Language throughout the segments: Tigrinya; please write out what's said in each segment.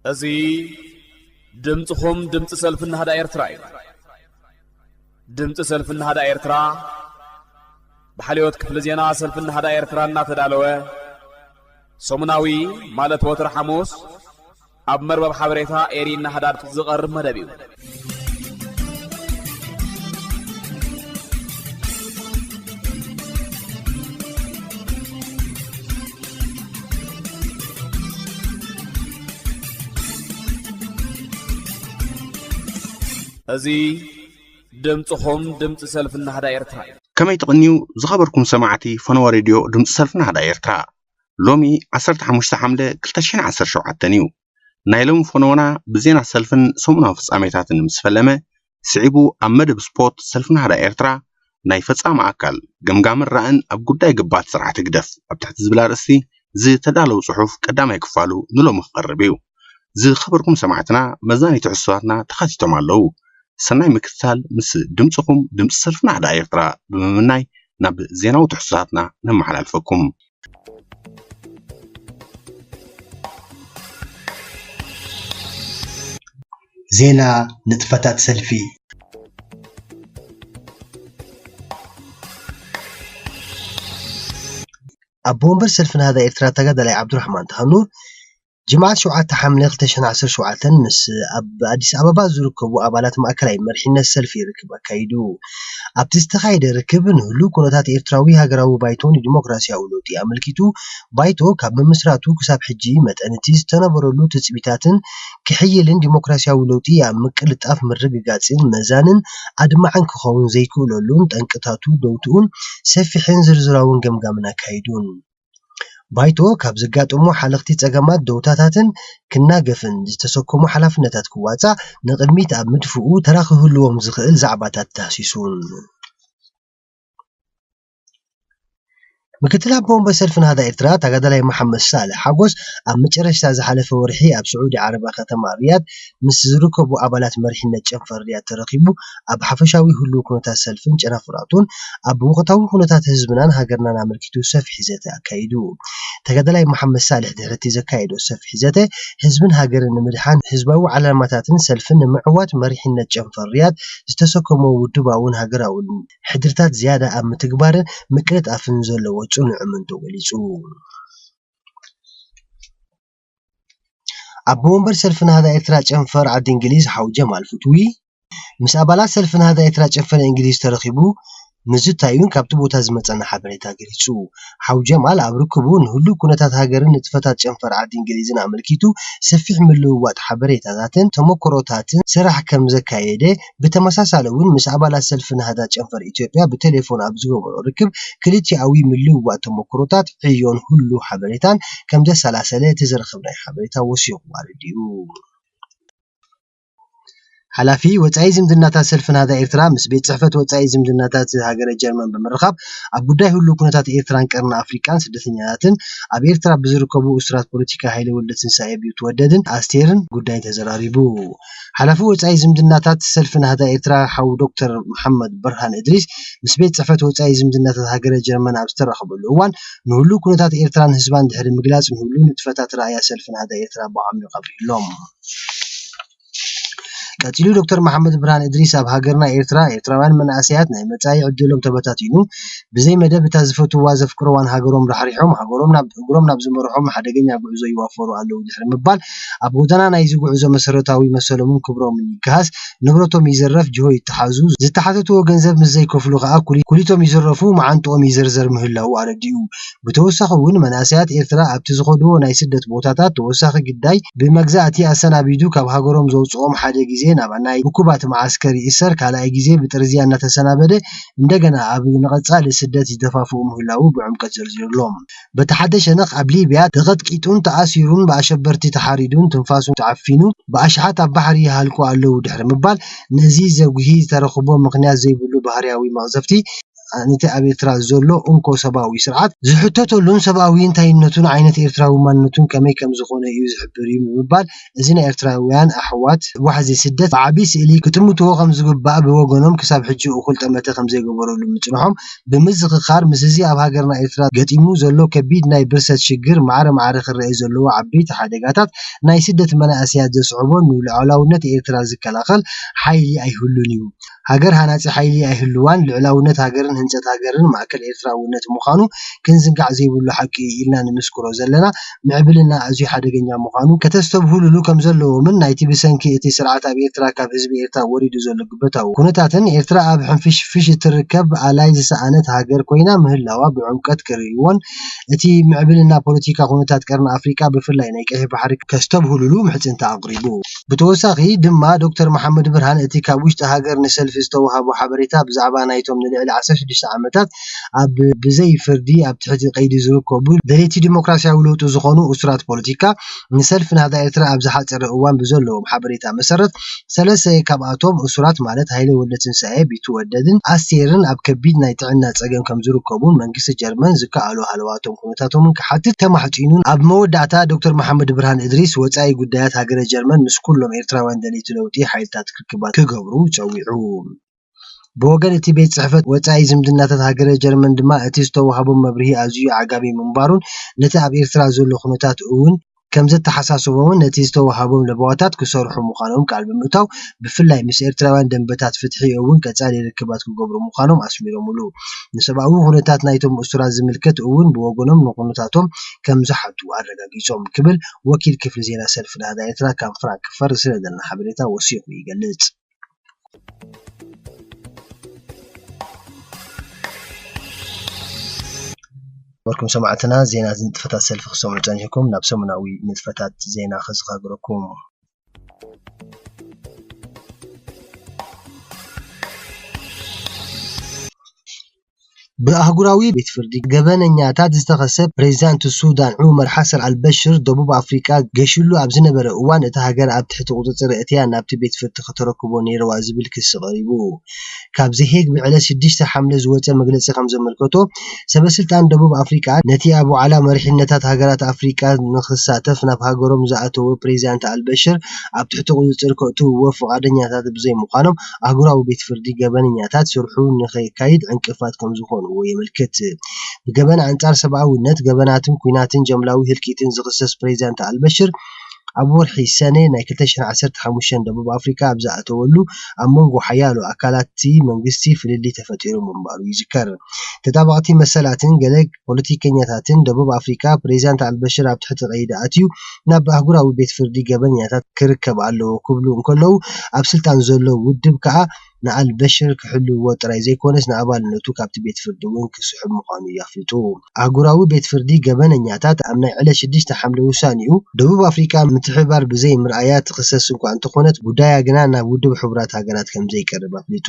እዚ ድምፅኹም ድምፂ ሰልፊ ናህዳ ኤርትራ እዩ። ድምፂ ሰልፊ ናህዳ ኤርትራ ብሓልዮት ክፍሊ ዜና ሰልፊ ናህዳ ኤርትራ እናተዳለወ ሰሙናዊ፣ ማለት ወትሪ ሓሙስ፣ ኣብ መርበብ ሓበሬታ ኤሪ ናህዳ ዝቐርብ መደብ እዩ። እዚ ድምፅኹም ድምፂ ሰልፊ ናህዳ ኤርትራ እዩ። ከመይ ትቕንዩ ዝኸበርኩም ሰማዕቲ ፈነወ ሬድዮ ድምፂ ሰልፊ ናህዳ ኤርትራ? ሎሚ ዓሰርተ ሓሙሽተ ሓምለ ክልተ ሽሕን ዓሰርተ ሸውዓተን እዩ። ናይ ሎሚ ፈነወና ብዜና ሰልፍን ሰሙናዊ ፍጻሜታትን ምስ ፈለመ፣ ስዒቡ ኣብ መደብ ስፖርት ሰልፊ ናህዳ ኤርትራ ናይ ፈጻሚ ኣካል ገምጋምን ራእን ኣብ ጉዳይ ገባቲ ስርዓት ህግደፍ ኣብ ትሕቲ ዝብል ኣርእስቲ ዝተዳለወ ጽሑፍ ቀዳማይ ክፋሉ ንሎሚ ክቐርብ እዩ። ዝኸበርኩም ሰማዕትና መዛኒ ትሕዝቶታትና ተኻቲቶም ኣለዉ። ሰናይ ምክትታል ምስ ድምጽኹም ድምጺ ሰልፊ ናህዳ ኤርትራ ብምምናይ ናብ ዜናዊ ትሕዝቶታትና ነመሓላልፈኩም። ዜና ንጥፈታት ሰልፊ። ኣቦ ወንበር ሰልፊ ናህዳ ኤርትራ ተጋዳላይ ዓብዱራሕማን ተኽለኑር ጅምዓት ሸውዓተ ሓምለ ክልተ ሽሕን ዓሰርተ ሸውዓተን ምስ ኣብ ኣዲስ ኣበባ ዝርከቡ ኣባላት ማእከላይ መሪሕነት ሰልፊ ርክብ ኣካይዱ። ኣብቲ ዝተኻየደ ርክብ ንህሉው ኩነታት ኤርትራዊ ሃገራዊ ባይቶ ንዲሞክራሲያዊ ለውጢ ኣመልኪቱ፣ ባይቶ ካብ ምምስራቱ ክሳብ ሕጂ መጠን እቲ ዝተነበረሉ ትጽቢታትን ክሕይልን ዲሞክራሲያዊ ለውጢ ኣብ ምቅልጣፍ ምርግጋጽን መዛንን ኣድማዕን ክኸውን ዘይክእለሉን ጠንቅታቱ ደውትኡን ሰፊሕን ዝርዝራውን ገምጋምን ኣካይዱን። ባይቶ ካብ ዘጋጠሙ ሓለኽቲ ጸገማት ደውታታትን ክናገፍን ዝተሰከሙ ሓላፍነታት ክዋጻእ ንቕድሚት ኣብ ምድፍኡ ተራ ክህልዎም ዝኽእል ዛዕባታት ዳህሲሱን። ምክትል ኣቦ ወንበር ሰልፊ ናህዳ ኤርትራ ተጋዳላይ መሓመድ ሳልሕ ሓጎስ ኣብ መጨረሽታ ዝሓለፈ ወርሒ ኣብ ስዑዲ ዓረብያ ከተማ ሪያድ ምስ ዝርከቡ ኣባላት መሪሕነት ጨንፈር ሪያድ ተረኺቡ ኣብ ሓፈሻዊ ህሉው ኩነታት ሰልፍን ጨናፍራቱን ኣብ ወቕታዊ ኩነታት ህዝብናን ሃገርናን ኣመልኪቱ ሰፊሕ ዘተ ኣካይዱ። ተጋዳላይ መሓመድ ሳልሕ ድሕሪ እቲ ዘካየዶ ሰፊሕ ዘተ ህዝብን ሃገርን ንምድሓን ህዝባዊ ዕላማታትን ሰልፍን ንምዕዋት መሪሕነት ጨንፈር ሪያድ ዝተሰከሞ ውድባውን ሃገራውን ሕድርታት ዝያዳ ኣብ ምትግባርን ምቅልጣፍን ዘለዎ ጽኑዕ እምንቶ ገሊጹ። ኣቦ ወንበር ሰልፊ ናህዳ ኤርትራ ጨንፈር ዓዲ እንግሊዝ ሓው ጀማል ፍትዊ ምስ ኣባላት ሰልፊ ናህዳ ኤርትራ ጨንፈር እንግሊዝ ተረኺቡ ምዝታዩን ካብቲ ቦታ ዝመጸና ሓበሬታ ገሊጹ። ሓው ጀማል ኣብ ርክቡ ንህሉው ኩነታት ሃገርን ንጥፈታት ጨንፈር ዓዲ እንግሊዝን ኣመልኪቱ ሰፊሕ ምልውዋጥ ሓበሬታታትን ተመክሮታትን ስራሕ ከም ዘካየደ፣ ብተመሳሳሊ እውን ምስ ኣባላት ሰልፊ ናህዳ ጨንፈር ኢትዮጵያ ብቴሌፎን ኣብ ዝገበሮ ርክብ ክልቲኣዊ ምልውዋጥ ተመክሮታት፣ ዕዮን ህሉው ሓበሬታን ከም ዘሰላሰለ እቲ ዝረኸብናዮ ሓበሬታ ወሲኹ ኣረዲኡ። ሓላፊ ወጻኢ ዝምድናታት ሰልፊ ናህዳ ኤርትራ ምስ ቤት ጽሕፈት ወጻኢ ዝምድናታት ሃገረ ጀርመን ብምርኻብ ኣብ ጉዳይ ህሉው ኩነታት ኤርትራን ቀርኒ ኣፍሪቃን ስደተኛታትን ኣብ ኤርትራ ብዝርከቡ እሱራት ፖለቲካ ሃይለ ወልደትንሳኤ ቢትወደድን ኣስቴርን ጉዳይ ተዘራሪቡ። ሓላፊ ወጻኢ ዝምድናታት ሰልፊ ናህዳ ኤርትራ ሓው ዶክተር መሓመድ ብርሃን እድሪስ ምስ ቤት ጽሕፈት ወጻኢ ዝምድናታት ሃገረ ጀርመን ኣብ ዝተራኸበሉ እዋን ንህሉው ኩነታት ኤርትራን ህዝባን ድሕሪ ምግላጽ ንህሉው ንጥፈታት ራእያ ሰልፊ ናህዳ ኤርትራ ብዓሚቕ ኣብሪህሎም። ቀጺሉ ዶክተር መሓመድ ብርሃን እድሪስ ኣብ ሃገርና ኤርትራ ኤርትራውያን መናእሰያት ናይ መጻኢ ዕድሎም ተበታቲኑ ብዘይ መደብ እታ ዝፈትውዋ ዘፍቅርዋን ሃገሮም ራሕሪሖም ሃገሮም ናብ እግሮም ናብ ዝመርሖም ሓደገኛ ጉዕዞ ይዋፈሩ ኣለዉ ድሕሪ ምባል ኣብ ጎደና ናይዚ ጉዕዞ መሰረታዊ መሰሎምን ክብሮምን ይገሃስ፣ ንብረቶም ይዝረፍ፣ ጅሆ ይተሓዙ፣ ዝተሓተትዎ ገንዘብ ምስ ዘይከፍሉ ከኣ ኩሊ- ኩሊቶም ይዝረፉ፣ መዓንጥኦም ይዘርዘር ምህላዉ ኣረዲኡ። ብተወሳኺ እውን መናእሰያት ኤርትራ ኣብቲ ዝኸድዎ ናይ ስደት ቦታታት ተወሳኺ ግዳይ ብመግዛእቲ ኣሰናቢዱ ካብ ሃገሮም ዘውፅኦም ሓደ ግዜ ናብ ናይ ውኩባት መዓስከር ይእሰር፣ ካልኣይ ግዜ ብጥርዝያ እናተሰናበደ እንደገና ኣብ ንቐጻሊ ስደት ይደፋፍኡ ምህላዉ ብዕምቀት ዘርዚሩሎም። በቲ ሓደ ሸነኽ ኣብ ሊብያ ተቐጥቂጡን ተኣሲሩን ብኣሸበርቲ ተሓሪዱን ትንፋሱ ተዓፊኑ ብኣሽሓት ኣብ ባሕሪ ይሃልቁ ኣለዉ ድሕሪ ምባል ነዚ ዘጉሂ ዝተረኽቦ ምኽንያት ዘይብሉ ባህርያዊ መቕዘፍቲ ነቲ ኣብ ኤርትራ ዘሎ እንኮ ሰብኣዊ ስርዓት ዝሕተተሉን ሰብኣዊ እንታይነቱን ዓይነት ኤርትራዊ ማንነቱን ከመይ ከም ዝኾነ እዩ ዝሕብር እዩ ብምባል፣ እዚ ናይ ኤርትራውያን ኣሕዋት ዋሕዚ ስደት ብዓቢ ስእሊ ክጥምትዎ ከም ዝግባእ ብወገኖም ክሳብ ሕጂ እኹል ጠመተ ከም ዘይገበረሉ ምጽንሖም ብምዝኽኻር፣ ምስ እዚ ኣብ ሃገርና ኤርትራ ገጢሙ ዘሎ ከቢድ ናይ ብርሰት ሽግር ማዕረ ማዕረ ክረኤ ዘለዎ ዓበይቲ ሓደጋታት ናይ ስደት መናእሰያት ዘስዕቦ ንልዑላውነት ኤርትራ ዝከላኸል ሓይሊ ኣይህሉን እዩ። ሃገር ሃናጺ ሓይሊ ኣይህልዋን፣ ልዑላውነት ሃገርን ህንጸት ሃገርን ማእከል ኤርትራውነት ምዃኑ ክንዝንጋዕ ዘይብሉ ሓቂ እዩ ኢልና ንምስክሮ ዘለና ምዕብልና ኣዝዩ ሓደገኛ ምዃኑ ከተስተብህሉሉ ከም ዘለዎምን ናይቲ ብሰንኪ እቲ ስርዓት ኣብ ኤርትራ ካብ ህዝቢ ኤርትራ ወሪዱ ዘሎ ግበታዊ ኩነታትን ኤርትራ ኣብ ሕንፍሽፍሽ እትርከብ ኣላይ ዝሰኣነት ሃገር ኮይና ምህላዋ ብዕምቀት ክርእይዎን እቲ ምዕብልና ፖለቲካ ኩነታት ቀርኒ ኣፍሪቃ ብፍላይ ናይ ቀይሕ ባሕሪ ከስተብህሉሉ ምሕጽንታ ኣቕሪቡ። ብተወሳኺ ድማ ዶክተር መሓመድ ብርሃን እቲ ካብ ውሽጢ ሃገር ንሰልፊ ዝተዋህቦ ሓበሬታ ብዛዕባ ናይቶም ንልዕሊ ዓሰርተ ሽዱሽተ ዓመታት ኣብ ብዘይ ፍርዲ ኣብ ትሕቲ ቀይዲ ዝርከቡ ደለይቲ ዲሞክራሲያዊ ለውጢ ዝኾኑ እሱራት ፖለቲካ ንሰልፊ ናህዳ ኤርትራ ኣብ ዝሓጸረ እዋን ብዘለዎም ሓበሬታ መሰረት ሰለስተ ካብኣቶም እሱራት ማለት ሃይለ ወልደትንሳኤ፣ ቢትወደድን ኣስቴርን ኣብ ከቢድ ናይ ጥዕና ጸገም ከም ዝርከቡን መንግስቲ ጀርመን ዝከኣሎ ሃለዋቶም ኩነታቶምን ክሓትት ተማሕጺኑን ኣብ መወዳእታ ዶክተር መሓመድ ብርሃን እድሪስ ወጻኢ ጉዳያት ሃገረ ጀርመን ምስ ኩሎም ኤርትራውያን ደለይቲ ለውጢ ሓይልታት ርክባት ክገብሩ ጸዊዑ። ብወገን እቲ ቤት ጽሕፈት ወጻኢ ዝምድናታት ሃገረ ጀርመን ድማ እቲ ዝተዋህቦም መብርሂ ኣዝዩ ዓጋቢ ምንባሩን ነቲ ኣብ ኤርትራ ዘሎ ኩነታት እውን ከም ዘተሓሳስቦምን ነቲ ዝተዋህቦም ለበዋታት ክሰርሑ ምዃኖም ቃል ብምእታው ብፍላይ ምስ ኤርትራውያን ደንበታት ፍትሒ እውን ቀጻሊ ርክባት ክገብሩ ምዃኖም ኣስሚሮምሉ። ንሰብኣዊ ኩነታት ናይቶም እሱራት ዝምልከት እውን ብወገኖም ንኩነታቶም ከም ዝሓቱ ኣረጋጊጾም ክብል ወኪል ክፍሊ ዜና ሰልፊ ናህዳ ኤርትራ ካብ ፍራንክፈርት ዝሰደደልና ሓበሬታ ወሲኹ ይገልጽ። ክቡርኩም ሰማዕትና ዜና ንጥፈታት ሰልፊ ክሰምዑ ጸኒሕኩም ናብ ሰሙናዊ ንጥፈታት ዜና ከዘኻግረኩም። ብኣህጉራዊ ቤት ፍርዲ ገበነኛታት ዝተኸሰ ፕሬዚዳንት ሱዳን ዑመር ሓሰን ኣልበሽር ደቡብ ኣፍሪቃ ገሽሉ ኣብ ዝነበረ እዋን እታ ሃገር ኣብ ትሕቲ ቁፅፅር እትያ ናብቲ ቤት ፍርዲ ከተረክቦ ነይርዋ ዝብል ክሲ ቀሪቡ። ካብ ዘሄግ ብዕለት ሽዱሽተ ሓምለ ዝወፀ መግለፂ ከም ዘመልከቶ ሰበስልጣን ደቡብ ኣፍሪቃ ነቲ ኣብ ዋዕላ መሪሕነታት ሃገራት ኣፍሪቃ ንክሳተፍ ናብ ሃገሮም ዝኣተወ ፕሬዚዳንት ኣልበሽር ኣብ ትሕቲ ቁፅፅር ከእትውዎ ፍቓደኛታት ብዘይምዃኖም ኣህጉራዊ ቤት ፍርዲ ገበነኛታት ስርሑ ንኸየካይድ ዕንቅፋት ከም ዝኾንዎ የመልክት። ብገበን ኣንጻር ሰብኣውነት፣ ገበናትን ኲናትን ጀምላዊ ህልቂትን ዝኽሰስ ፕሬዚዳንት ኣልበሽር ኣብ ወርሒ ሰነ ናይ ክልተ ሽሕን ዓሰርተ ሓሙሽተን ደቡብ ኣፍሪካ ኣብ ዝኣተወሉ ኣብ መንጎ ሓያሎ ኣካላት መንግስቲ ፍልልይ ተፈጢሩ ምንባሩ ይዝከር። ተጣበቕቲ መሰላትን ገለ ፖለቲከኛታትን ደቡብ ኣፍሪካ ፕሬዚዳንት ኣልበሽር ኣብ ትሕቲ ቀይዲ ኣትዩ ናብ ኣህጉራዊ ቤት ፍርዲ ገበነኛታት ክርከብ ኣለዎ ክብሉ እንከለዉ ኣብ ስልጣን ዘሎ ውድብ ከኣ ንኣልበሽር ክሕልውዎ ጥራይ ዘይኮነስ ንኣባልነቱ ካብቲ ቤት ፍርዲ እውን ክስሕብ ምዃኑ እዩ ኣፍሊጡ። ኣህጉራዊ ቤት ፍርዲ ገበነኛታት ኣብ ናይ ዕለት ሽዱሽተ ሓምለ ውሳኔኡ ደቡብ ኣፍሪቃ ምትሕብባር ብዘይ ምርኣያ ትኽሰስ እኳ እንተኾነት ጉዳያ ግና ናብ ውድብ ሕቡራት ሃገራት ከም ዘይቀርብ ኣፍሊጡ።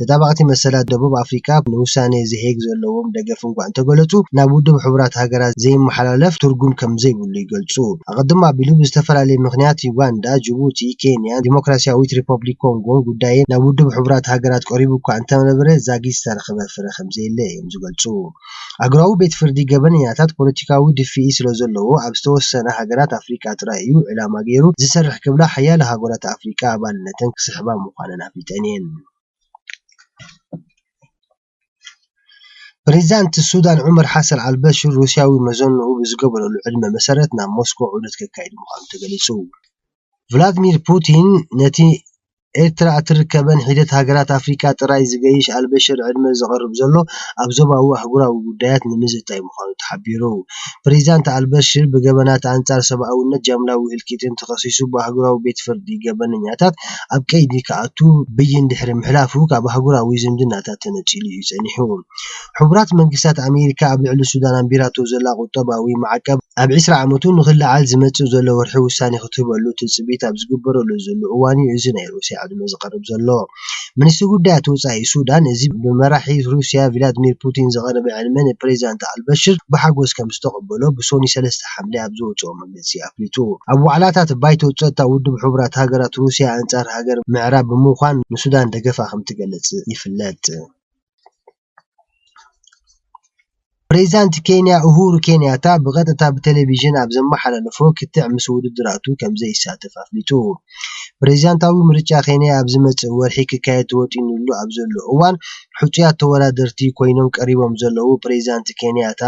ተጣባቕቲ መሰላት ደቡብ ኣፍሪቃ ንውሳኔ ዘሄግ ዘለዎም ደገፍ እኳ እንተገለጹ ናብ ውድብ ሕቡራት ሃገራት ዘይመሓላለፍ ትርጉም ከም ዘይብሉ ይገልጹ። ኣቐድም ኣቢሉ ብዝተፈላለየ ምኽንያት ዩጋንዳ፣ ጅቡቲ፣ ኬንያ፣ ዲሞክራሲያዊት ሪፐብሊክ ኮንጎን ጉዳየን ናብ ውድብ ሕቡራት ሃገራት ቀሪቡ እኳ እንተነበረ ዛጊድ ዝተረኸበ ፍረ ከም ዘየለ እዮም ዝገልጹ። ኣህጉራዊ ቤት ፍርዲ ገበነኛታት ፖለቲካዊ ድፍኢ ስለ ዘለዎ ኣብ ዝተወሰነ ሃገራት ኣፍሪቃ ጥራይ እዩ ዕላማ ገይሩ ዝሰርሕ ክብላ ሓያለ ሃገራት ኣፍሪቃ ኣባልነተን ክስሕባ ምዃነን ኣፍሊጠን እየን። ፕሬዚዳንት ሱዳን ዑመር ሓሰን ኣልበሽር ሩስያዊ መዘንኡ ብዝገበረሉ ዕድመ መሰረት ናብ ሞስኮ ዑደት ከካይድ ምዃኑ ተገሊጹ። ቭላድሚር ፑቲን ነቲ ኤርትራ እትርከበን ሒደት ሃገራት ኣፍሪቃ ጥራይ ዝገይሽ ኣልበሽር ዕድመ ዘቕርብ ዘሎ ኣብ ዞባዊ ኣህጉራዊ ጉዳያት ንምዝታይ ምዃኑ ተሓቢሩ። ፕሬዚዳንት ኣልበሽር ብገበናት ኣንጻር ሰብኣውነት ጃምላዊ ህልቂትን ተኸሲሱ ብኣህጉራዊ ቤት ፍርዲ ገበነኛታት ኣብ ቀይዲ ክኣቱ ብይን ድሕሪ ምሕላፉ ካብ ኣህጉራዊ ዝምድናታት ተነጺሉ እዩ ጸኒሑ። ሕቡራት መንግስታት ኣሜሪካ ኣብ ልዕሊ ሱዳን ኣንቢራቶ ዘላ ቁጠባዊ ማዕቀብ ኣብ ዕስራ ዓመቱ ንኽለዓል ዝመጽእ ዘሎ ወርሒ ውሳኔ ክትህበሉ ትጽቢት ኣብ ዝግበረሉ ዘሎ እዋን እዩ እዚ ናይ ሩስያ ዕድመ ዝቐርብ ዘሎ። ሚኒስትሪ ጉዳያት ወጻኢ ሱዳን እዚ ብመራሒ ሩስያ ቪላድሚር ፑቲን ዝቐረበ ዕድመ ንፕሬዚዳንት ኣልበሽር ብሓጎስ ከም ዝተቐበሎ ብሶኒ ሰለስተ ሓምለ ኣብ ዝወጽኦ መግለጺ ኣፍሊጡ። ኣብ ዋዕላታት ባይቶ ጸጥታ ውድብ ሕቡራት ሃገራት ሩስያ ኣንጻር ሃገር ምዕራብ ብምዃን ንሱዳን ደገፋ ከም ትገልጽ ይፍለጥ። ፕሬዚዳንት ኬንያ ኡሁሩ ኬንያታ ብቐጥታ ብቴሌቪዥን ኣብ ዘመሓላለፎ ክትዕ ምስ ውድድራቱ ከም ዘይሳተፍ ኣፍሊጡ። ፕሬዚዳንታዊ ምርጫ ኬንያ ኣብ ዝመጽእ ወርሒ ክካየድ ተወጢኑሉ ኣብ ዘሎ እዋን፣ ሕጹያት ተወዳደርቲ ኮይኖም ቀሪቦም ዘለዉ ፕሬዚዳንት ኬንያታ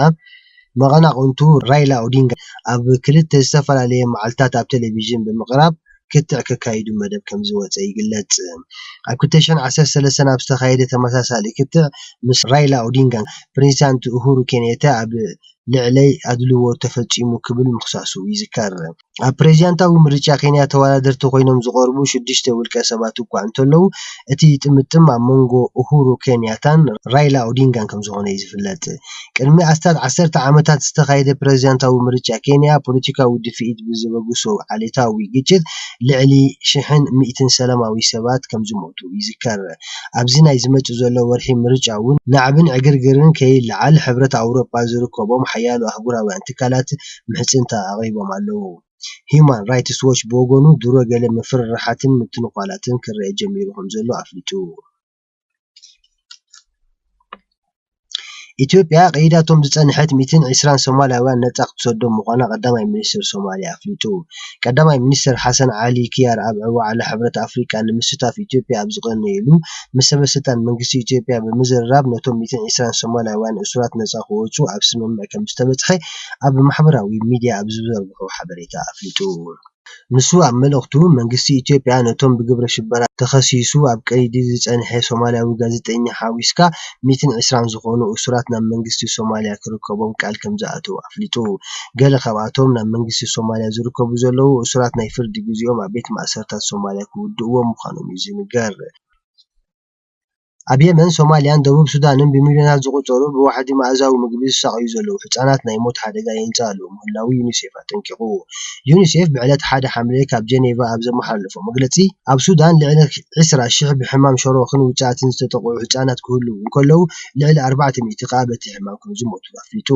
መቐናቕንቱ ራይላ ኦዲንጋ ኣብ ክልተ ዝተፈላለየ መዓልታት ኣብ ቴሌቪዥን ብምቕራብ ክትዕ ከካይዱ መደብ ከም ዝወጸ ይግለጽ። ኣብ ክልተ ሽሕን ዓሰርተ ሰለስተን ኣብ ዝተኻየደ ተመሳሳሊ ክትዕ ምስ ራይላ ኦዲንጋ፣ ፕሬዚዳንት ኡሁሩ ኬንያታ ኣብ ልዕለይ ኣድልዎ ተፈጺሙ ክብል ምኽሳሱ ይዝከር። ኣብ ፕሬዚዳንታዊ ምርጫ ኬንያ ተወዳደርቲ ኮይኖም ዝቐርቡ ሽዱሽተ ውልቀ ሰባት እኳ እንተለዉ፣ እቲ ጥምጥም ኣብ መንጎ ኡሁሩ ኬንያታን ራይላ ኦዲንጋን ከም ዝኾነ እዩ ዝፍለጥ። ቅድሚ ኣስታት ዓሰርተ ዓመታት ዝተኻየደ ፕሬዚዳንታዊ ምርጫ ኬንያ፣ ፖለቲካዊ ድፍኢት ብዝበግሶ ዓሌታዊ ግጭት ልዕሊ ሽሕን ሚእትን ሰላማዊ ሰባት ከም ዝሞቱ ይዝከር። ኣብዚ ናይ ዝመጽእ ዘሎ ወርሒ ምርጫ እውን ናዕብን ዕግርግርን ከይለዓል ሕብረት ኣውሮጳ ዝርከቦም ሓያሎ ኣህጉራውያን ትካላት ምሕጽንታ ኣቕሪቦም ኣለዉ። ሂዩማን ራይትስ ዎች ብወገኑ ድሮ ገለ ምፍርራሓትን ምትንዃላትን ክረአ ጀሚሩ ከም ዘሎ ኣፍሊጡ። ኢትዮጵያ ቀይዳቶም ዝጸንሐት ሚእትን ዕስራን ሶማልያውያን ነጻ ክትሰዶም ምዃና ቀዳማይ ሚኒስትር ሶማልያ ኣፍሊጡ። ቀዳማይ ሚኒስትር ሓሰን ዓሊ ኪያር ኣብ ዕዋዕላ ሕብረት ኣፍሪቃ ንምስታፍ ኢትዮጵያ ኣብ ዝቐነየሉ፣ ምስ ሰበ ስልጣን መንግስቲ ኢትዮጵያ ብምዝርራብ ነቶም ሚእትን ዕስራን ሶማልያውያን እሱራት ነጻ ክወጹ ኣብ ስምምዕ ከም ዝተበጽሐ ኣብ ማሕበራዊ ሚድያ ኣብ ዝዘርግሖ ሓበሬታ ኣፍሊጡ። ንሱ ኣብ መልእኽቱ፣ መንግስቲ ኢትዮጵያ ነቶም ብግብረ ሽበራ ተኸሲሱ ኣብ ቀይዲ ዝጸንሐ ሶማልያዊ ጋዜጠኛ ሓዊስካ ሚእትን ዕስራን ዝኾኑ እሱራት ናብ መንግስቲ ሶማልያ ክርከቦም ቃል ከም ዝኣተወ ኣፍሊጡ። ገለ ካብኣቶም ናብ መንግስቲ ሶማልያ ዝርከቡ ዘለዉ እሱራት ናይ ፍርዲ ግዜኦም ኣብ ቤት ማእሰርታት ሶማልያ ክውድእዎም ምዃኖም እዩ ዝንገር። ኣብ የመን፣ ሶማልያን ደቡብ ሱዳንን ብሚልዮናት ዝቑጸሩ ብዋሕዲ መኣዛዊ ምግቢ ዝሳቐዩ ዘለዉ ህጻናት ናይ ሞት ሓደጋ የንጽእ ኣለዉ ምህላዉ ዩኒሴፍ ኣጠንቂቑ። ዩኒሴፍ ብዕለት ሓደ ሓምለ ካብ ጀኔቫ ኣብ ዘመሓላለፎ መግለጺ፣ ኣብ ሱዳን ልዕሊ ዕስራ ሽሕ ብሕማም ሸሮኽን ውጽኣትን ዝተጠቕዑ ህጻናት ክህልዉ እንከለዉ፣ ልዕሊ ኣርባዕተ ሚእቲ ከኣ በቲ ሕማም ከም ዝሞቱ ኣፍሊጡ።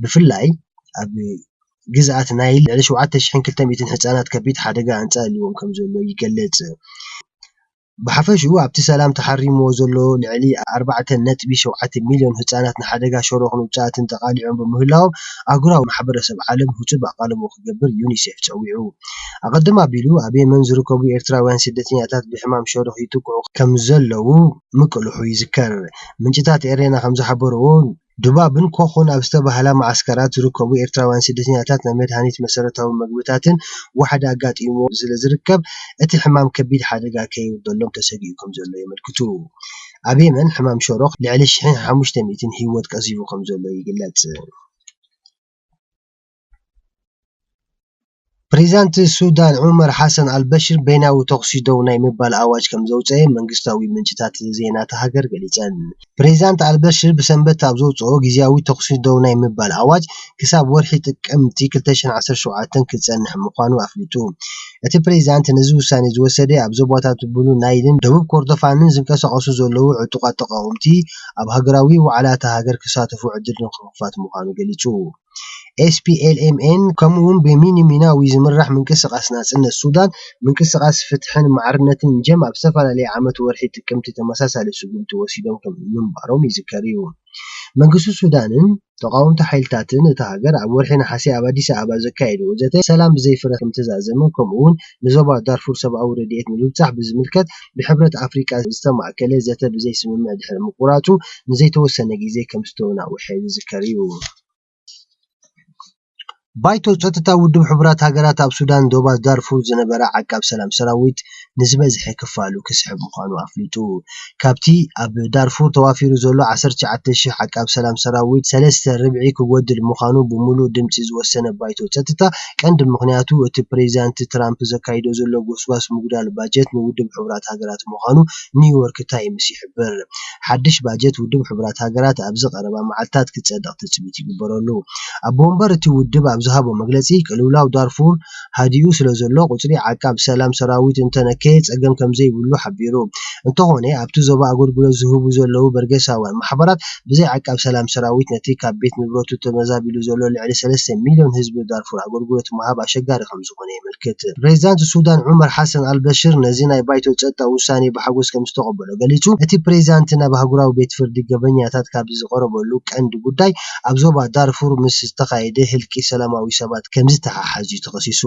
ብፍላይ ኣብ ግዝኣት ናይል ልዕሊ ሸውዓተ ሽሕን ክልተ ሚእትን ህጻናት ከቢድ ሓደጋ ኣንጻልዎም ከም ዘሎ ይገልጽ። ብሓፈሽኡ ኣብቲ ሰላም ተሓሪምዎ ዘሎ ልዕሊ ኣርባዕተ ነጥቢ ሸውዓተ ሚልዮን ህጻናት ንሓደጋ ሸሮኽን ውጽኣትን ተቓሊዖም ብምህላዎም ኣህጉራዊ ማሕበረሰብ ዓለም ህጹጽ ኣቓልቦ ክገብር ዩኒሴፍ ጸዊዑ። ኣቐድም ኣቢሉ ኣብ የመን ዝርከቡ ኤርትራውያን ስደተኛታት ብሕማም ሸሮኽ ይጥቅዑ ከም ዘለዉ ምቅልሑ ይዝከር። ምንጭታት ኤሬና ከም ዝሓበርዎ፣ ዱባብን ኮኾን ኣብ ዝተባህላ መዓስከራት ዝርከቡ ኤርትራውያን ስደተኛታት ናይ መድሃኒት፣ መሰረታዊ መግብታትን ዋሕዲ ኣጋጢምዎ ስለ ዝርከብ፣ እቲ ሕማም ከቢድ ሓደጋ ከየውርደሎም ተሰጊኡ ከም ዘሎ የመልክቱ። ኣብ የመን ሕማም ሸሮኽ ልዕሊ ሽሕን ሓሙሽተ ሚእትን ህይወት ቀዚፉ ከም ዘሎ ይግለጽ። ፕሬዚዳንት ሱዳን ዑመር ሓሰን ኣልበሽር በይናዊ ተኹሲ ደው ናይ ምባል ኣዋጅ ከም ዘውፀአ መንግስታዊ ምንጭታት ዜና እታ ሃገር ገሊፀን። ፕሬዚዳንት ኣልበሽር ብሰንበት ኣብ ዘውፅኦ ግዝያዊ ተኹሲ ደው ናይ ምባል ኣዋጅ ክሳብ ወርሒ ጥቅምቲ ክልተ ሽሕን ዓሰርተ ሸውዓተን ክፀንሕ ምዃኑ ኣፍሊጡ። እቲ ፕሬዚዳንት ነዚ ውሳኔ ዝወሰደ ኣብ ዞባታት ብሉ ናይልን ደቡብ ኮርዶፋንን ዝንቀሳቐሱ ዘለዉ ዕጡቓት ተቓወምቲ ኣብ ሃገራዊ ዋዕላ እታ ሃገር ክሳተፉ ዕድል ንምኽፋት ምዃኑ ገሊጹ። ኤስፒኤልኤምኤን ከምኡውን ብሚኒ ሚናዊ ዝምራሕ ምንቅስቓስ ናጽነት ሱዳን፣ ምንቅስቓስ ፍትሕን ማዕርነትን ጀም ኣብ ዝተፈላለየ ዓመት ወርሒ ጥቅምቲ ተመሳሳሊ ስጉምቲ ወሲዶም ከም ምንባሮም ይዝከር እዩ። መንግስቲ ሱዳንን ተቓወምቲ ሓይልታትን እታ ሃገር ኣብ ወርሒ ነሓሰ ኣብ ኣዲስ ኣበባ ዘካየድዎ ዘተ ሰላም ብዘይ ፍረ ከም ተዛዘመ፣ ከምኡውን ንዞባ ዳርፉር ሰብኣዊ ረድኤት ንምብጻሕ ብዝምልከት ብሕብረት ኣፍሪቃ ዝተማእከለ ዘተ ብዘይ ስምምዕ ድሕሪ ምቁራጹ ንዘይተወሰነ ግዜ ከም ዝተወናውሐ ዝዝከር እዩ። ባይቶ ጸጥታ ውድብ ሕቡራት ሃገራት ኣብ ሱዳን ዶባት ዳርፉር ዝነበረ ዓቃብ ሰላም ሰራዊት ንዝበዝሐ ክፋሉ ክስሕብ ምዃኑ ኣፍሊጡ። ካብቲ ኣብ ዳርፉር ተዋፊሩ ዘሎ ዓሰርተ ትሽዓተ ሽሕ ዓቃብ ሰላም ሰራዊት ሰለስተ ርብዒ ክጎድል ምዃኑ ብምሉእ ድምጺ ዝወሰነ ባይቶ ጸጥታ፣ ቀንዲ ምኽንያቱ እቲ ፕሬዚዳንት ትራምፕ ዘካይዶ ዘሎ ጎስጓስ ምጉዳል ባጀት ንውድብ ሕቡራት ሃገራት ምዃኑ ኒውዮርክ ታይምስ ይሕብር። ሓድሽ ባጀት ውድብ ሕቡራት ሃገራት ኣብዚ ቀረባ መዓልታት ክጸድቕ ትጽቢት ይግበረሉ። ኣቦ ወንበር እቲ ውድብ ኣብ ዝሃቦ መግለጺ፣ ቅልውላው ዳርፉር ሃዲኡ ስለ ዘሎ፣ ቁጽሪ ዓቃብ ሰላም ሰራዊት እንተነክ ከየጸገም ከም ዘይብሉ ሓቢሩ። እንተኾነ ኣብቲ ዞባ ኣገልግሎት ዝህቡ ዘለዉ በርጌሳውያን ማሕበራት ብዘይ ዓቃብ ሰላም ሰራዊት ነቲ ካብ ቤት ንብረቱ ተመዛቢሉ ዘሎ ልዕሊ ሰለስተ ሚልዮን ህዝቢ ዳርፉር ኣገልግሎት ምሃብ ኣሸጋሪ ከም ዝኾነ የመልክት። ፕሬዚዳንት ሱዳን ዑመር ሓሰን ኣልበሽር ነዚ ናይ ባይቶ ጸጥታ ውሳኔ ብሓጎስ ከም ዝተቐበሎ ገሊጹ። እቲ ፕሬዚዳንት ናብ ኣህጉራዊ ቤት ፍርዲ ገበኛታት ካብ ዝቐረበሉ ቀንዲ ጉዳይ ኣብ ዞባ ዳርፉር ምስ ዝተኻየደ ህልቂ ሰላማዊ ሰባት ከም ዝተሓሓዝ እዩ ተኸሲሱ።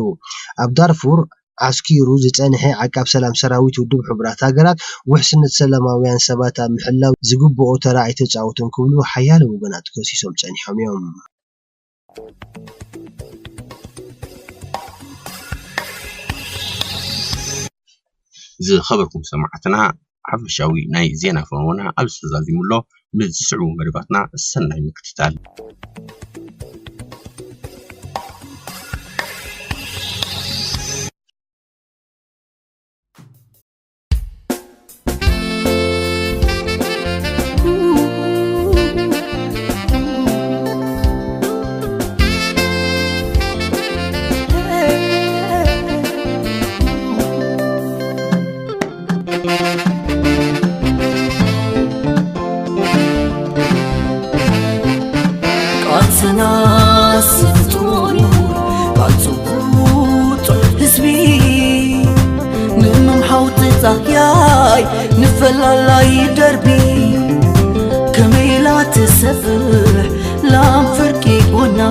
ኣብ ዳርፉር ዓስኪሩ ዝጸንሐ ዓቃብ ሰላም ሰራዊት ውድብ ሕቡራት ሃገራት ውሕስነት ሰላማውያን ሰባት ኣብ ምሕላው ዝግብኦ ተራ ኣይተጻወተን ክብሉ ሓያለ ወገናት ከሲሶም ጸኒሖም እዮም። ዝኸበርኩም ሰማዕትና፣ ሓፈሻዊ ናይ ዜና ፈነወና ኣብዚ ተዛዚሙ ኣሎ። ምስ ዝስዕቡ መደባትና ሰናይ ምክትታል። ቃልስና ስልጡን እዩ፣ ቃል ጽቡቕ ህዝቢ ንምምሓው ተጻህያይ ንፈላላይ ደርቢ ከመይ ኢላ ትሰፍሕ ላም ፍርቂ ጎና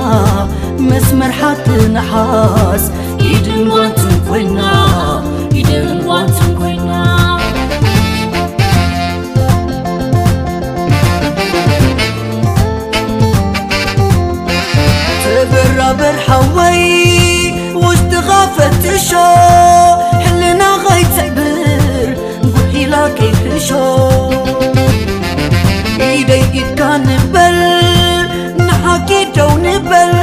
መስመር ሓቂ ነሓስ ኢድን ጓንትን ኮይና ኢድን ጓንትን ኮይና ተበራበር ሓወይ ውሽጥኻ ፈትሾ ሕልና ኸይትዕብር ጉሒላ ከይትሕሾ ኢደይ ኢድካ ንበል ንሓቂ ደው ንበል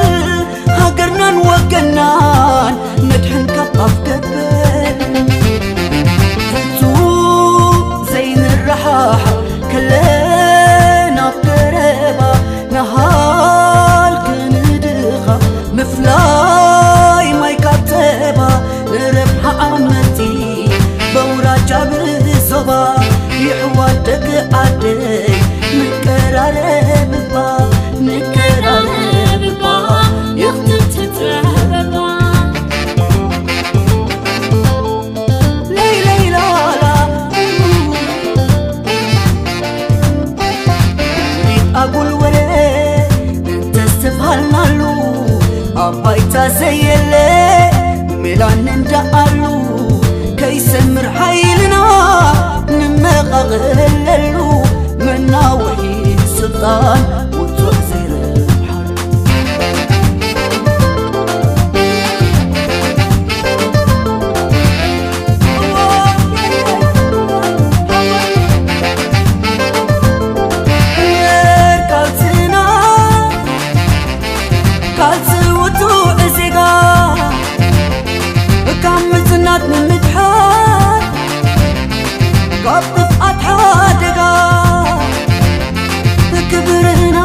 ሃገርናን ወገናን መድሕን ካብ ኣፍ ገበል ፍጹም ዘይንረሓሕ ከለና ኣብ ቀረባ ንሃልክ ንድኻ ምፍላይ ማይ ካብ ጸባ ንረብሓ ዓመቲ በውራጃ ብዞባ ይሕዋት ደቂ ዓደይ ንቀራረብባ ንቀራረብባ ይኽትም ትትረበባ ለይለይላላ ኣጉል ወረ እንተስተብሃልናሉ ኣብ ባይታ ዘየለ ሜላን እንዳኣሉ ከይሰምር ሓይልና ንመቓቐለሉ መናውሒ ስልጣን ውጹዕ ዘይረብሓሉ ቃልስና ቃልሲ ውጹዕ ዜጋ ካብ ምጽናት ንምድሓር ካብ ጥፍኣት ሓደጋ ክብርና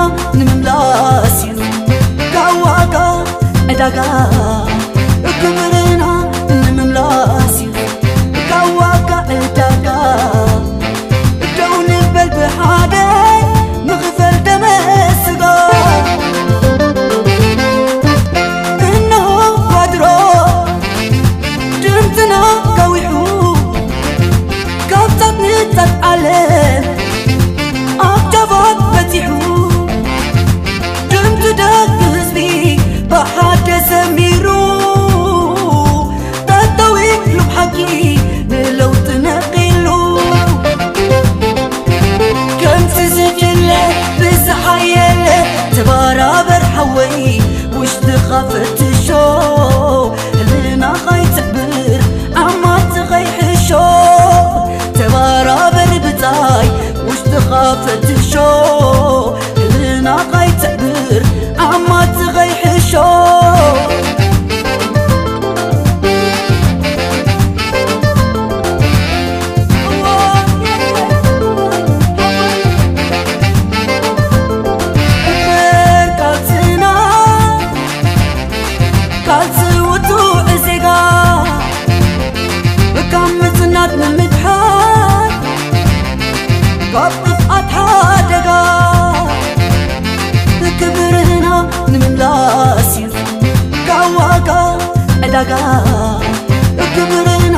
ክብርና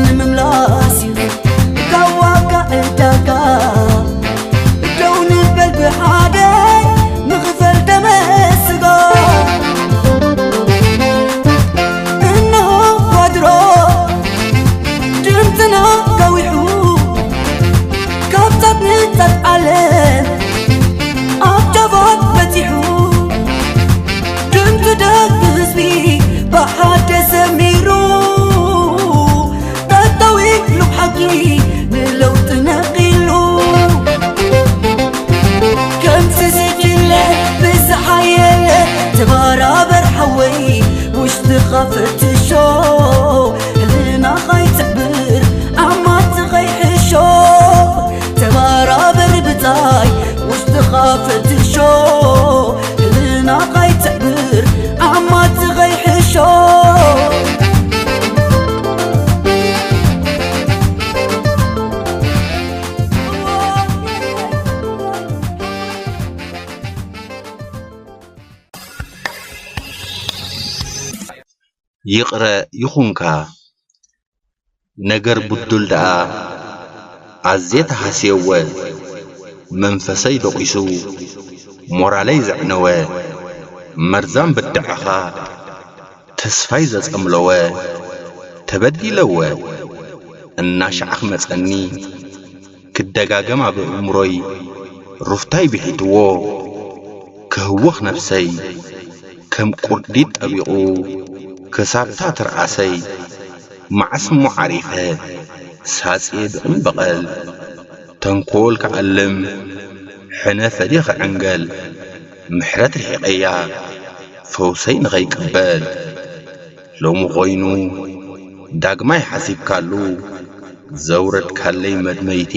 ንምምላስ እዩ ካብ ዋጋ ዕዳጋ። ደው ንበል ብሓደ ንኽፈል ደመ ስጋ። እንሆ ኳድሮ ድምፅና ጋዊሑ ካብ ጫፍ ንጫፍ ዓለም ኣብ ጫፋት በፂሑ። ድምፂ ደቂ ህዝቢ ብሓደ ሰሚሩ። ጠጠው ኢሉ ሓቂ ንለውጢ ነቒሉ። ከምቲ ዝድለ ብዝሓየለ ተባራበር ሓወይ ውሽጥኻ ፈትሾ። ህልናኻ ይትብር ዓማትኻ ይሕሾ። ተባራበር ብታይ ውሽጥኻ ፈትሾ። ህልናኻ ይትብር ዓማትኻ ይሕሾ። ይቕረ ይኹንካ። ነገር ብዱል ደኣ ኣዝየ ተሃስየወ። መንፈሰይ ደቒሱ ሞራለይ ዘዕነወ። መርዛም ብድዐኻ ተስፋይ ዘጸምለወ። ተበዲለወ እናሻዕ ክመጸኒ ክደጋገም ኣብ እምሮይ ሩፍታይ ብሒትዎ። ከህውኽ ነብሰይ ከም ቁርዲድ ጠቢቑ ክሳብታ ትርኣሰይ። መዓስ እሞ ዓሪፈ ሳጽየ ብቕን በቐል። ተንኮል ክኣልም ሕነ ፈዲ ክዕንገል። ምሕረት ርሒቐያ ፈውሰይ ንኸይቅበል። ሎሚ ኾይኑ ዳግማይ ሓሲብካሉ ዘውረድካለይ መድመይቲ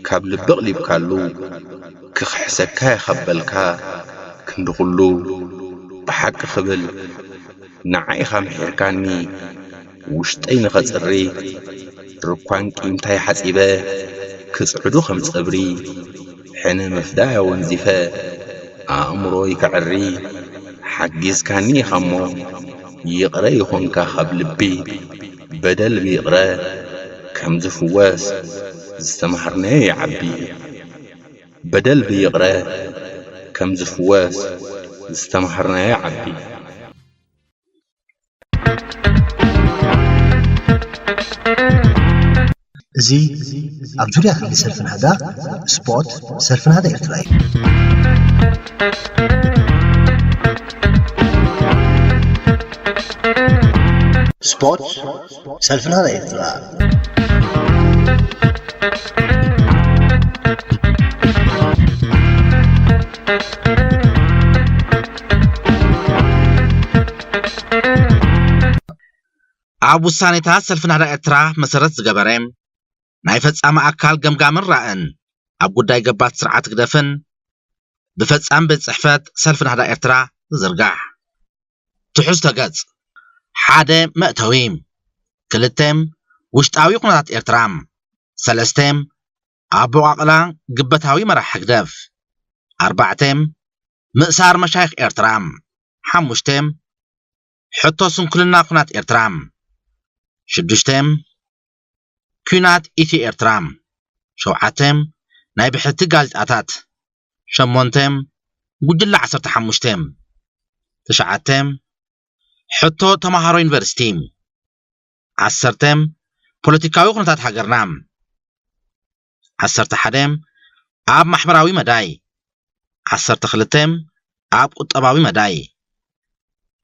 ካብ ልቢ ኣቕሊብካሉ ክኽሕሰካ እየ ካብ በልካ ክንዲ ኩሉ ብሓቂ ክብል ንዓ ኢኻ ምሒርካኒ ውሽጠይ ንኸጽሪ ርኳን ቂምታይ ሓጺበ ክጽዕዱ ከም ጸብሪ ሕነ መፍዳያ ወንዚፈ ኣእምሮይ ከዕሪ ሓጊዝካኒ ኢኻ እሞ ይቕረ ይኹንካ ካብ ልቢ። በደል ብይቕረ ከም ዝፍወስ ዝተማሃርናዮ ይዓቢ። በደል ብይቕረ ከም ዝፍወስ ዝተማሃርናዮ ይዓቢ። እዚ ኣብ ዙርያ ክንዲ ሰልፊ ናህዳ ስፖርት ሰልፊ ናህዳ ኤርትራ እዩ። ስፖርት ሰልፊ ናህዳ ኤርትራ። ኣብ ውሳኔታት ሰልፊ ናህዳ ኤርትራ መሰረት ዝገበረ ናይ ፈጻሚ ኣካል ገምጋምን ራእን ኣብ ጉዳይ ገባት ስርዓት ህግደፍን ብፈጻሚ ቤት ጽሕፈት ሰልፊ ናህዳ ኤርትራ ዝዝርጋሕ። ትሕዝቶ ገጽ ሓደ መእተዊ፣ ክልተ ውሽጣዊ ኩነታት ኤርትራ፣ ሰለስተ ኣቦቓቕላ ግበታዊ መራሕ ህግደፍ፣ ኣርባዕተ ምእሳር መሻይኽ ኤርትራ፣ ሓሙሽተ ሕቶ ስንኩልና ኩናት ኤርትራ፣ ሽዱሽተ ኲናት ኢትዮ ኤርትራ፣ ሸውዓተ ናይ ብሕቲ ጋዜጣታት፣ ሸሞንተ ጉጅለ ዓሰርተ ሓሙሽተ፣ ትሽዓተ ሕቶ ተማሃሮ ዩኒቨርሲቲ፣ ዓሰርተ ፖለቲካዊ ኩነታት ሃገርና፣ ዓሰርተ ሓደ ኣብ ማሕበራዊ መዳይ፣ ዓሰርተ ክልተ ኣብ ቁጠባዊ መዳይ፣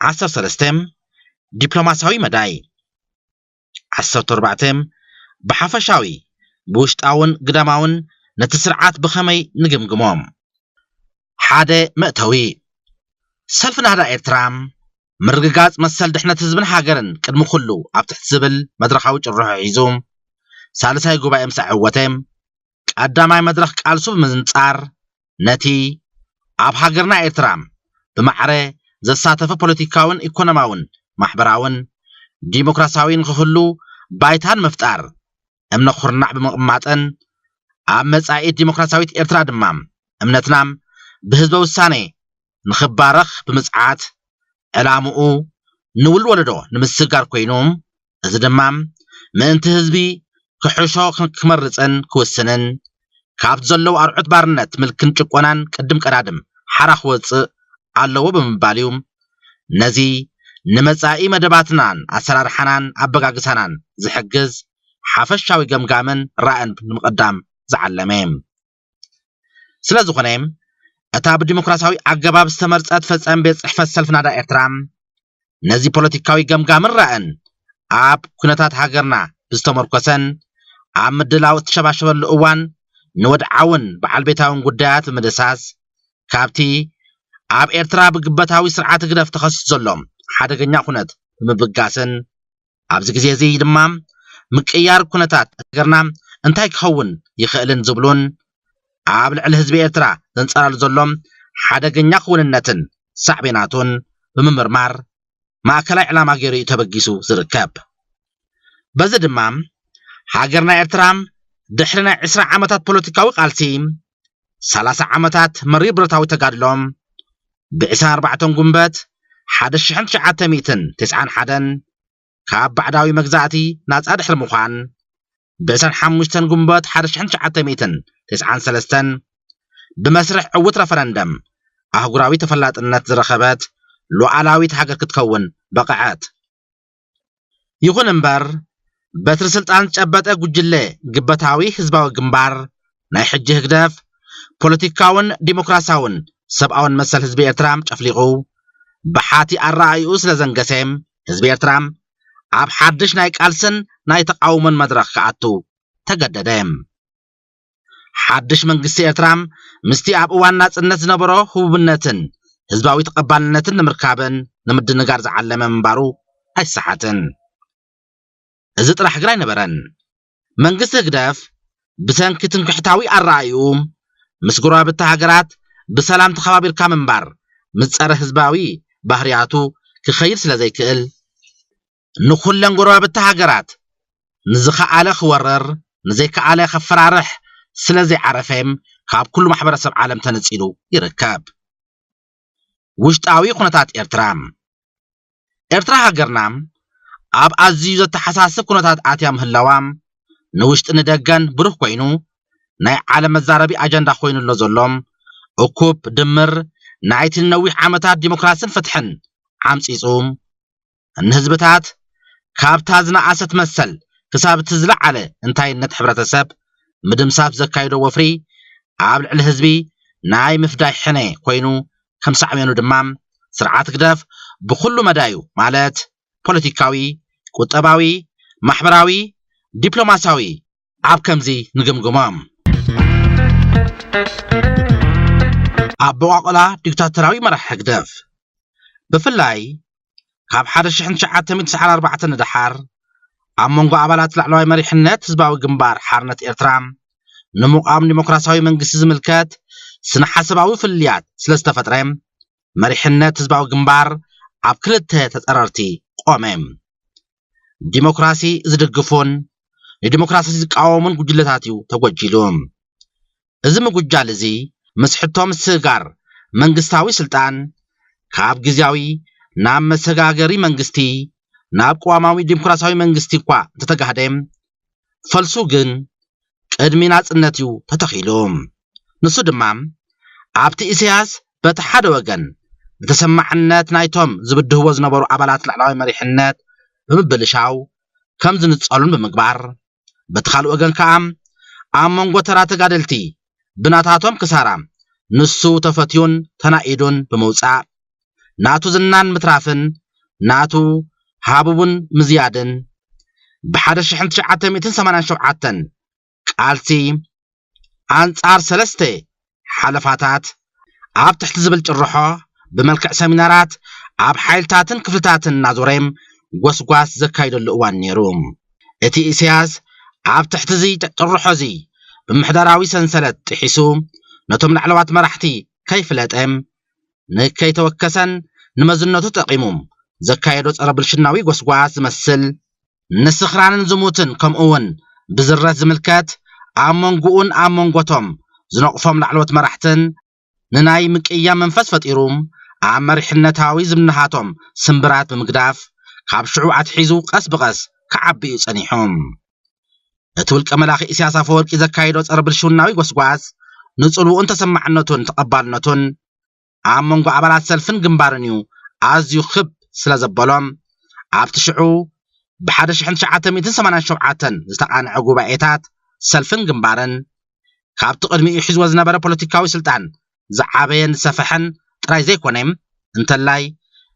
ዓሰርተ ሰለስተ ዲፕሎማሲያዊ መዳይ፣ ዓሰርተ ኣርባዕተ ብሓፈሻዊ ብውሽጣውን ግዳማውን ነቲ ስርዓት ብኸመይ ንግምግሞ? ሓደ መእተዊ፣ ሰልፊ ናህዳ ኤርትራ ምርግጋጽ መሰል ድሕነት ህዝብን ሃገርን ቅድሚ ኩሉ ኣብ ትሕቲ ዝብል መድረኻዊ ጭርሖ ሒዙ ሳልሳይ ጉባኤ ምስ ኣዐወተ፣ ቀዳማይ መድረኽ ቃልሱ ብምንጻር ነቲ ኣብ ሃገርና ኤርትራ ብማዕረ ዘሳተፈ ፖለቲካውን ኢኮኖማውን ማሕበራውን ዲሞክራሲያዊ ንክህሉ ባይታ ንምፍጣር እምነ ኩርናዕ ብምቕማጥን ኣብ መጻኢት ዲሞክራሲያዊት ኤርትራ ድማ እምነትና ብህዝበ ውሳኔ ንኽባረኽ ብምጽዓት ዕላምኡ ንውሉድ ወለዶ ንምስግጋር ኮይኑ፣ እዚ ድማ ምእንቲ ህዝቢ ክሕሾ ክመርጽን ክውስንን፣ ካብ ዘለዉ ኣርዑት ባርነት፣ ምልክን ጭቆናን ቅድም ቀዳድም ሓራ ክወጽእ ኣለዎ ብምባል እዩ። ነዚ ንመጻኢ መደባትናን ኣሰራርሓናን ኣበጋግሳናን ዝሕግዝ ሓፈሻዊ ገምጋምን ራእን ንምቕዳም ዝዓለመ። ስለ ዝኾነ፣ እታ ብዲሞክራሲያዊ ኣገባብ ዝተመርጸት ፈጻሚ ቤት ጽሕፈት ሰልፊ ናዳ ኤርትራ፣ ነዚ ፖለቲካዊ ገምጋምን ራእን ኣብ ኩነታት ሃገርና ብዝተመርኮሰን ኣብ ምድላው እተሸባሸበሉ እዋን፣ ንወድዓውን በዓል ቤታውን ጉዳያት ብምድሳስ፣ ካብቲ ኣብ ኤርትራ ብግበታዊ ስርዓት ህግደፍ ተኸሲቱ ዘሎ ሓደገኛ ኩነት ብምብጋስን፣ ኣብዚ ግዜ እዚ ድማ ምቅያር ኩነታት ሃገርና እንታይ ክኸውን ይኽእልን ዝብሉን፣ ኣብ ልዕሊ ህዝቢ ኤርትራ ዘንጸላሉ ዘሎ ሓደገኛ ክውንነትን ሳዕቤናቱን ብምምርማር ማእከላይ ዕላማ ገይሩ እዩ ተበጊሱ ዝርከብ። በዚ ድማ ሃገርና ኤርትራ ድሕሪ ናይ ዕስራ ዓመታት ፖለቲካዊ ቃልሲ፣ ሰላሳ ዓመታት መሪር ብረታዊ ተጋድሎ፣ ብ ዕስራን ኣርባዕተን ጉንበት ሓደ ሽሕን ትሽዓተ ሚእትን ተስዓን ሓደን ካብ ባዕዳዊ መግዛእቲ ናጻ ድሕሪ ምዃን፣ ብ ዕስራን ሓሙሽተን ጉንበት ሓደ ሽሕን ትሽዓተ ሚእትን ተስዓን ሰለስተን ብመስርሕ ዕዉት ረፈረንደም ኣህጉራዊ ተፈላጥነት ዝረኸበት ሉዓላዊት ሃገር ክትከውን በቕዐት። ይኹን እምበር፣ በትሪ ስልጣን ዝጨበጠ ጉጅለ ግበታዊ ህዝባዊ ግንባር፣ ናይ ሕጂ ህግደፍ፣ ፖለቲካውን ዲሞክራሲያውን ሰብኣውን መሰል ህዝቢ ኤርትራ ጨፍሊቑ፣ ብሓቲ ኣረኣእይኡ ስለ ዘንገሰ፣ ህዝቢ ኤርትራ ኣብ ሓድሽ ናይ ቃልስን ናይ ተቓውሞን መድረኽ ክኣቱ ተገደደ። ሓድሽ መንግስቲ ኤርትራ ምስቲ ኣብ እዋን ናጽነት ዝነበሮ ህቡብነትን ህዝባዊ ተቐባልነትን ንምርካብን ንምድንጋር ዝዓለመ ምንባሩ ኣይሰሓትን። እዚ ጥራሕ ግን ኣይነበረን። መንግስቲ ህግደፍ ብሰንኪ ትምክሕታዊ ኣረኣእይኡ ምስ ጎረባብቲ ሃገራት ብሰላም ተኸባቢርካ ምንባር ምስ ጸረ ህዝባዊ ባህርያቱ ክኸይድ ስለ ዘይክእል፣ ንኹለን ጎረባብቲ ሃገራት ንዝኸኣለ ክወርር፣ ንዘይከኣለ ከፈራርሕ ስለ ዘይዓረፈ፣ ካብ ኩሉ ማሕበረሰብ ዓለም ተነጺሉ ይርከብ። ውሽጣዊ ኩነታት ኤርትራ። ኤርትራ ሃገርና ኣብ ኣዝዩ ዘተሓሳስብ ኩነታት ኣትያ ምህላዋ፣ ንውሽጢ ንደገን ብሩህ ኮይኑ፣ ናይ ዓለም መዛረቢ ኣጀንዳ ኮይኑ ኣሎ ዘሎ እኩብ ድምር ናይቲ ንነዊሕ ዓመታት ዲሞክራስን ፍትሕን ዓምጺጹ፣ ንህዝብታት ካብታ ዝነኣሰት መሰል ክሳብ እቲ ዝለዓለ እንታይነት ሕብረተሰብ ምድምሳስ ዘካይዶ ወፍሪ፣ ኣብ ልዕሊ ህዝቢ ናይ ምፍዳይ ሕነ ኮይኑ፣ ከም ሳዕቤኑ ድማ ስርዓት ህግደፍ ብኹሉ መዳዩ፣ ማለት ፖለቲካዊ፣ ቁጠባዊ፣ ማሕበራዊ፣ ዲፕሎማሲያዊ፣ ኣብ ከምዚ ንግምግሞ። ኣበቋቑላ ዲክታቶራዊ መራሒ ህግደፍ። ብፍላይ ካብ ሓደ ሽሕን ትሽዓተ ሚእትን ትስዓን ኣርባዕተን ንደሓር፣ ኣብ መንጎ ኣባላት ላዕለዋይ መሪሕነት ህዝባዊ ግንባር ሓርነት ኤርትራ ንምቋም ዲሞክራሲያዊ መንግስቲ ዝምልከት ስነ ሓሳባዊ ፍልልያት ስለ ዝተፈጥረ፣ መሪሕነት ህዝባዊ ግንባር ኣብ ክልተ ተጸረርቲ ቆመ። ዲሞክራሲ ዝድግፉን ንዲሞክራሲ ዝቃወሙን ጉጅለታት እዩ ተጎጂሉ። እዚ ምጉጃል እዚ ምስ ሕቶ ምስግጋር መንግስታዊ ስልጣን ካብ ግዝያዊ ናብ መሰጋገሪ መንግስቲ ናብ ቅዋማዊ ዲሞክራሲያዊ መንግስቲ እኳ እንተተጋህደ፣ ፈልሱ ግን ቅድሚ ናጽነት እዩ ተተኺሉ። ንሱ ድማ ኣብቲ ኢሳያስ በቲ ሓደ ወገን ብተሰማዕነት ናይቶም ዝብድህዎ ዝነበሩ ኣባላት ላዕለዋይ መሪሕነት ብምብልሻው ከም ዝንጸሉን ብምግባር፣ በቲ ካልእ ወገን ከኣ ኣብ መንጎ ተራ ተጋደልቲ ብናታቶም ክሳራ ንሱ ተፈትዩን ተናኢዱን ብምውጻእ፣ ናቱ ዝናን ምትራፍን ናቱ ሃቡቡን ምዝያድን፣ ብ ሓደ ሽሕን ትሽዓተ ሚእትን ሰማንያን ሸውዓተን ቃልሲ ኣንጻር ሰለስተ ሓለፋታት ኣብ ትሕቲ ዝብል ጭርሖ ብመልክዕ ሰሚናራት ኣብ ሓይልታትን ክፍልታትን እናዞረ ጎስጓስ ዘካይደሉ እዋን ነይሩ። እቲ ኢሳያስ ኣብ ትሕቲ እዚ ጭርሖ እዚ ብምሕደራዊ ሰንሰለት ጥሒሱ ነቶም ላዕለዋት መራሕቲ ከይፍለጠ፣ ንከይተወከሰን ንመዝነቱ ተጠቒሙ ዘካየዶ ጸረ ብልሽናዊ ጎስጓስ ዝመስል፣ ንስኽራንን ዝሙትን ከምኡ እውን ብዝረት ዝምልከት፣ ኣብ መንጎኡን ኣብ መንጎቶም ዝነቕፎም ላዕለዎት መራሕትን ንናይ ምቅያም መንፈስ ፈጢሩ፣ ኣብ መሪሕነታዊ ዝምድናታቶም ስምብራት ብምግዳፍ፣ ካብ ሽዑ ኣትሒዙ ቀስ ብቐስ ክዓቢ እዩ ጸኒሑ። እቲ ውልቀ መላኺ ኢሳያስ ኣፈወርቂ ዘካየዶ ጸረ ብልሽውናዊ ጎስጓስ፣ ንጽልውኡን ተሰማዕነቱን ተቐባልነቱን ኣብ መንጎ ኣባላት ሰልፍን ግንባርን እዩ ኣዝዩ ክብ ስለ ዘበሎም፣ ኣብቲ ሽዑ ብ ሓደ ሽሕን ትሽዓተ ሚእትን ሰማንያን ሸውዓተን ዝተቓንዐ ጉባኤታት ሰልፍን ግንባርን፣ ካብቲ ቅድሚኡ ሒዝዎ ዝነበረ ፖለቲካዊ ስልጣን ዝዓበየን ዝሰፈሐን ጥራይ ዘይኮነ፣ እንተላይ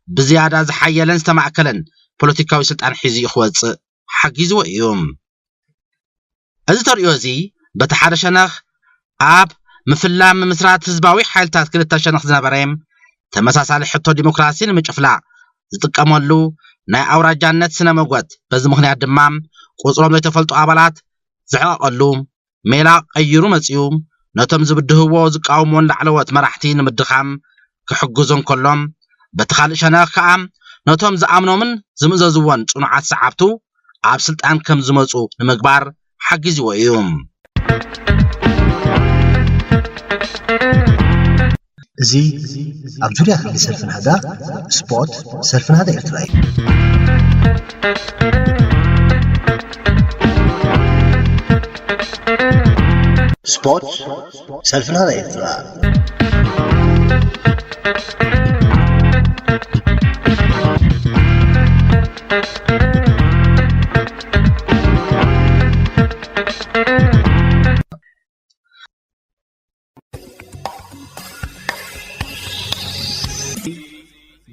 ብዝያዳ ዝሓየለን ዝተማእከለን ፖለቲካዊ ስልጣን ሒዙ እዩ ክወጽእ ሓጊዝዎ እዩ። እዚ ተርእዮ እዚ በቲ ሓደ ሸነኽ ኣብ ምፍላም ምምስራት ህዝባዊ ሓይልታት ክልተ ሸነኽ ዝነበረ ተመሳሳሊ ሕቶ ዲሞክራሲ ንምጭፍላቕ ዝጥቀመሉ ናይ ኣውራጃነት ስነ መጎት፣ በዚ ምኽንያት ድማ ቁጽሮም ዘይተፈልጡ ኣባላት ዘዕቐቐሉ ሜላ ቀይሩ መጺኡ፣ ነቶም ዝብድህዎ ዝቃወምዎን ላዕለዎት መራሕቲ ንምድኻም ክሕግዞ እንከሎ፣ በቲ ካልእ ሸነኽ ከኣ ነቶም ዝኣምኖምን ዝምእዘዝዎን ጽኑዓት ሰዓብቱ ኣብ ስልጣን ከም ዝመጹ ንምግባር ሓጊዝዎ እዩ። እዚ ኣብ ዙርያ ክሊ ሰልፊ ናህዳ ስፖርት ሰልፊ ናህዳ ኤርትራ እዩ። ስፖርት ሰልፊ ናህዳ ኤርትራ።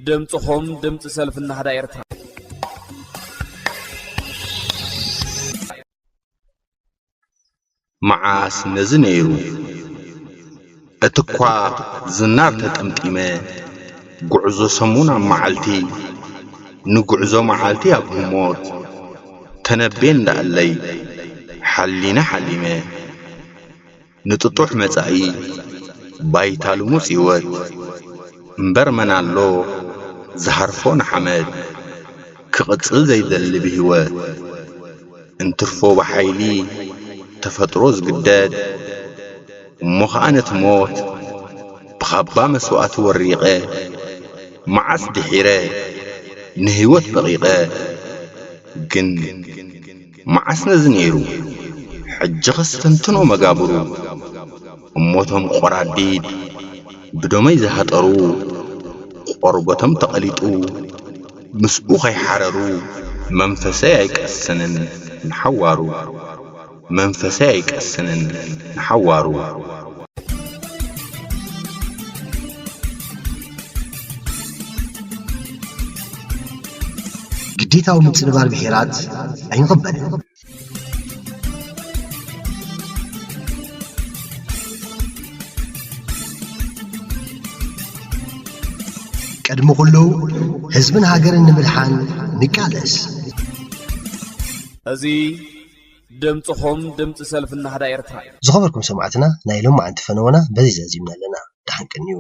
ድምፅኹም ድምፂ ሰልፊ ናህዳ ኤርትራ። መዓስ ነዚ ነይሩ? እቲኳ ዝናር ተጠምጢመ፣ ጉዕዞ ሰሙን ኣብ መዓልቲ፣ ንጉዕዞ መዓልቲ ኣብ ህሞት፣ ተነቤ እንዳእለይ፣ ሓሊነ ሓሊመ። ንጥጡሕ መጻኢ፣ ባይታ ልሙጽ ህይወት፣ እምበር መን ኣሎ ዝሃርፎ ንሓመድ፣ ክቕጽል ዘይደሊ ብህይወት፣ እንትርፎ ብሓይሊ ተፈጥሮ ዝግደድ፣ እሞ ኸኣ ነቲ ሞት ብኻባ መስዋእቲ ወሪቐ፣ መዓስ ድሒረ ንህይወት በቒቐ፣ ግን መዓስ ነዚ ነይሩ? ሕጂ ኸስተንትኖ መጋብሩ፣ እሞቶም ቆራዲድ ብደመይ ዝሃጠሩ፣ ቆርበቶም ተቐሊጡ ምስኡ ኸይሓረሩ፣ መንፈሰይ ኣይቀስንን ንሓዋሩ፣ መንፈሰይ ኣይቀስንን ንሓዋሩ። ግዴታዊ ምጽንባር ብሄራት ኣይንቕበልን። ቅድሚ ኩሉ ህዝብን ሃገርን ንምድሓን ንቃለስ። እዚ ድምፅኹም ድምፂ ሰልፊ ናህዳ ኤርትራ እዩ። ዝኸበርኩም ሰማዕትና፣ ናይ ሎማዓንቲ ፈነወና በዚ ዘዚምና ኣለና። ደሓን ቅንዩ።